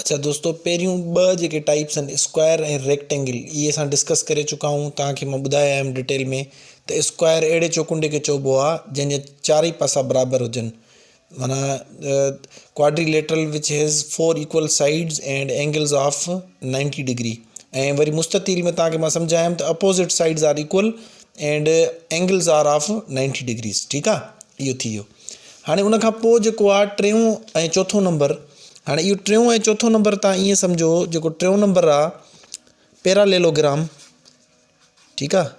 اڇا دوستو پهريون ٻه جيڪي ٽائپس آهن اسڪوائر ۽ ريڪٽينگل اهي اسان ڊسڪس ڪري چڪا آهيون توهان کي مان ٻڌايو آهيم ڊيٽيل ۾ ته اسڪوائر اهڙي چوڪنڊي کي چئبو آهي جنهن جا چارئي پاسا برابر هجن معنيٰ quadrilateral which has four equal sides and angles of 90 degree ۽ وري مستطيل ۾ توهان کي مان سمجهايم ته opposite sides are equal and angles are of 90 degrees ٺيڪ آهي اهو ٿي ويو هاڻي ان کان پوء جيڪو آهي ٽيون ۽ چوٿون نمبر هاڻي اهو ٽيون ۽ چوٿون نمبر تان ائين سمجهو جيڪو ٽيون نمبر آهي پيراليلوگرام ٺيڪ آهي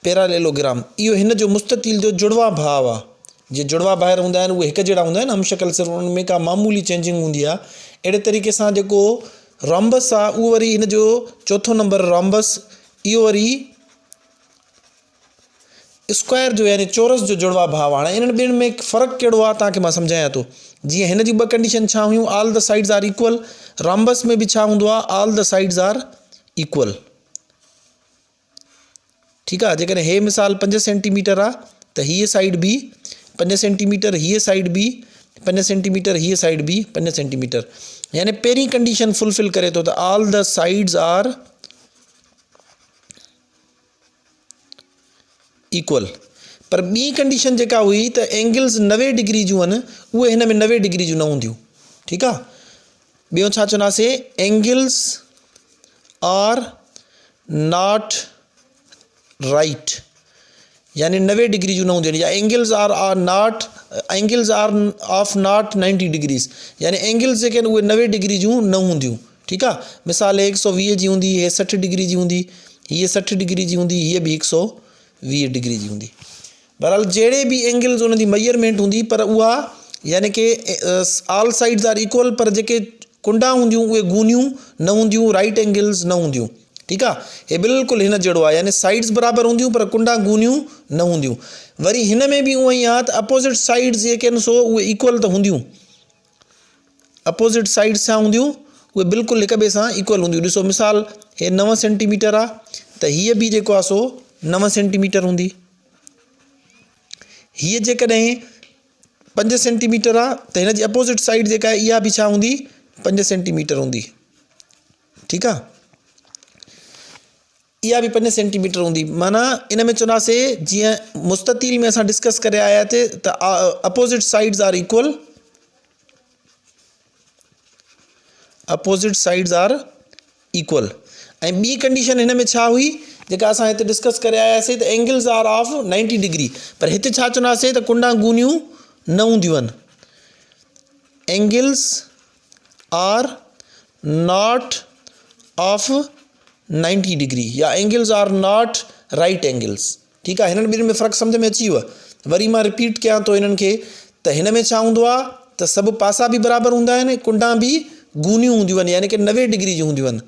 پيراليلوگرام اهو هن جو مستطيل جو جڙوا ڀاء آهي جيئن جڙوا ڀائر هوندا آهن اهي هڪ جهڙا هوندا آهن هم شڪل صرف انهن ۾ ڪا معمولي چينجنگ هوندي آهي اهڙي طريقي سان جيڪو رامبس آهي اهو وري هن جو چوٿون نمبر رامبس اهو وري اسڪوائر جو يعني چورس جو جڙوا ڀاء هاڻي انهن ٻنهين ۾ فرق ڪهڙو آهي توهان کي مان سمجهايان ٿو جيئن هن جون ٻه ڪنڊيشن ڇا هيون all the sides are equal rhombus ۾ به ڇا هوندو آهي آل the sides are equal ٺيڪ آهي جيڪڏهن هي مثال پنج سينٽي ميٽر آهي ته هيء سائيڊ به پنج سينٽي ميٽر هيء سائيڊ به پنج سينٽي ميٽر هيء سائيڊ به پنج سينٽي ميٽر يعني پهرين ڪنڊيشن فلفل ڪري ٿو ته آل the sides are equal پر ٻي ڪنڊيشن جيڪا هئي ته اينگلز 90 ڊگري جون آهن اهي هن ۾ 90 ڊگري جون نه هونديون ٺيڪ آ ٻيو ڇا چونداسي اينگلز آر not right يعني 90 ڊگري جون نه هونديون يا angles are are not angles are of not 90 degrees يعني اينگلز جيڪي آهن اهي 90 ڊگري جون نه هونديون ٺيڪ آ مثال هي هڪ سو ويهه جي هوندي هي 60 ڊگري جي هوندي هيء 60 ڊگري جي هوندي هيء به هڪ سو ويهه ڊگري جي هوندي بهرحال جهڙي به اينگلز ان جي ميئرمينٽ هوندي پر اها يعني ڪي آل سائيڊز آر ايڪول پر جيڪي ڪنڊا هونديون اهي گونيون نه هونديون رائيٽ اينگلز نه هونديون ٺيڪ آ هي بلڪل هن جهڙو آ يعني سائيڊز برابر هونديون پر ڪنڊا گونيون نه هونديون وري هن ۾ به اونئي آ ته اپوزٽ سائيڊز جيڪي آهن سو اهي ايڪول ته هونديون اپوزٽ سائيڊز ڇا هونديون اهي بلڪل هڪ ٻئي سان ايڪول هونديون ڏسو مثال هي نو سينٽي ميٽر آ ته هيء به جيڪو آ سو نو سينٽي ميٽر هوندي هيء جيڪڏهن پنج سينٽي ميٽر آ ته هن جي اپوزٽ سائيڊ جيڪا آهي اها به ڇا هوندي پنج سينٽي ميٽر هوندي ٺيڪ آ اها به پنج سينٽي ميٽر هوندي معنيٰ ان ۾ چونداسي جيئن مستطيل ۾ اسان ڊسڪس ڪري آيا تي ته opposite sides are equal opposite sides are equal ۽ ٻي ڪنڊيشن هن ۾ ڇا هئي جيڪا اسان هتي ڊسڪس ڪري آياسي ته اينگلز آر آف 90 ڊگري پر هتي ڇا چونداسي ته ڪنڊا گونيون نه هونديون آهن angles are not of 90 degree يا angles are not right angles ٺيڪ آهي هنن ٻنهي ۾ فرق سمجھ ۾ اچي ويو وري مان رپيٽ ڪيان ٿو هنن کي ته هن ۾ ڇا هوندو آهي ته سڀ پاسا به برابر هوندا آهن ڪنڊا به گونيون هونديون آهن يعني ڪي 90 ڊگري جون هونديون آهن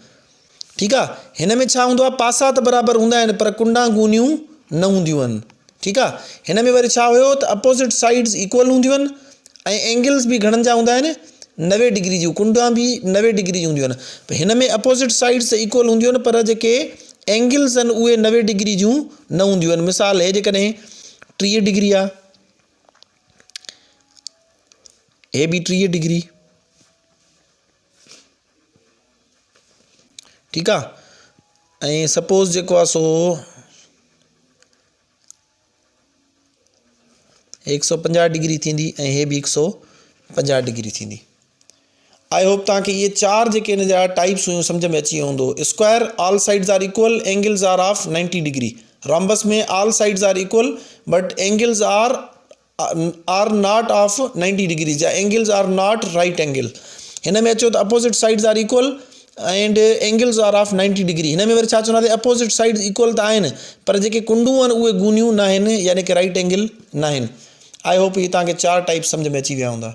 ٺيڪ آ هن ۾ ڇا هوندو آ پاسا ته برابر هوندا آهن پر ڪنڊا گونيون نه هونديون آهن ٺيڪ آ هن ۾ وري ڇا هيو ته اپوزٽ سائيڊز ايڪول هونديون آهن ۽ اينگلز به گهڻن جا هوندا آهن 90 ڊگري جون ڪنڊا به 90 ڊگري جون هونديون آهن هن ۾ اپوزٽ سائيڊز ته ايڪول هونديون آهن پر جيڪي اينگلز آهن اهي 90 ڊگري جون نه هونديون آهن مثال هي جيڪڏهن 30 ڊگري آ هي به 30 ڊگري ٺيڪ آ ۽ سپوز جيڪو آ سو هڪ سو پنجاهه ڊگري ٿيندي ۽ هي به هڪ سو پنجاهه ڊگري ٿيندي I hope توهان کي اهي چار جيڪي هن جا ٽائپس هيون سمجھ ۾ اچي ويو هوندو square all sides are equal angles are of 90 degree rhombus ۾ all sides are equal but angles are are not of 90 degrees يا angles are not right angle هن ۾ اچو ته opposite sides are equal and angles are of 90 degree هن ۾ وري ڇا چونداسين opposite sides equal ته آهن پر جيڪي ڪنڊون آهن اهي گونيون ناهن يعني ڪي رائٽ اينگل ناهن I hope هي توهان کي چار ٽائپ سمجھ ۾ اچي ويا هوندا.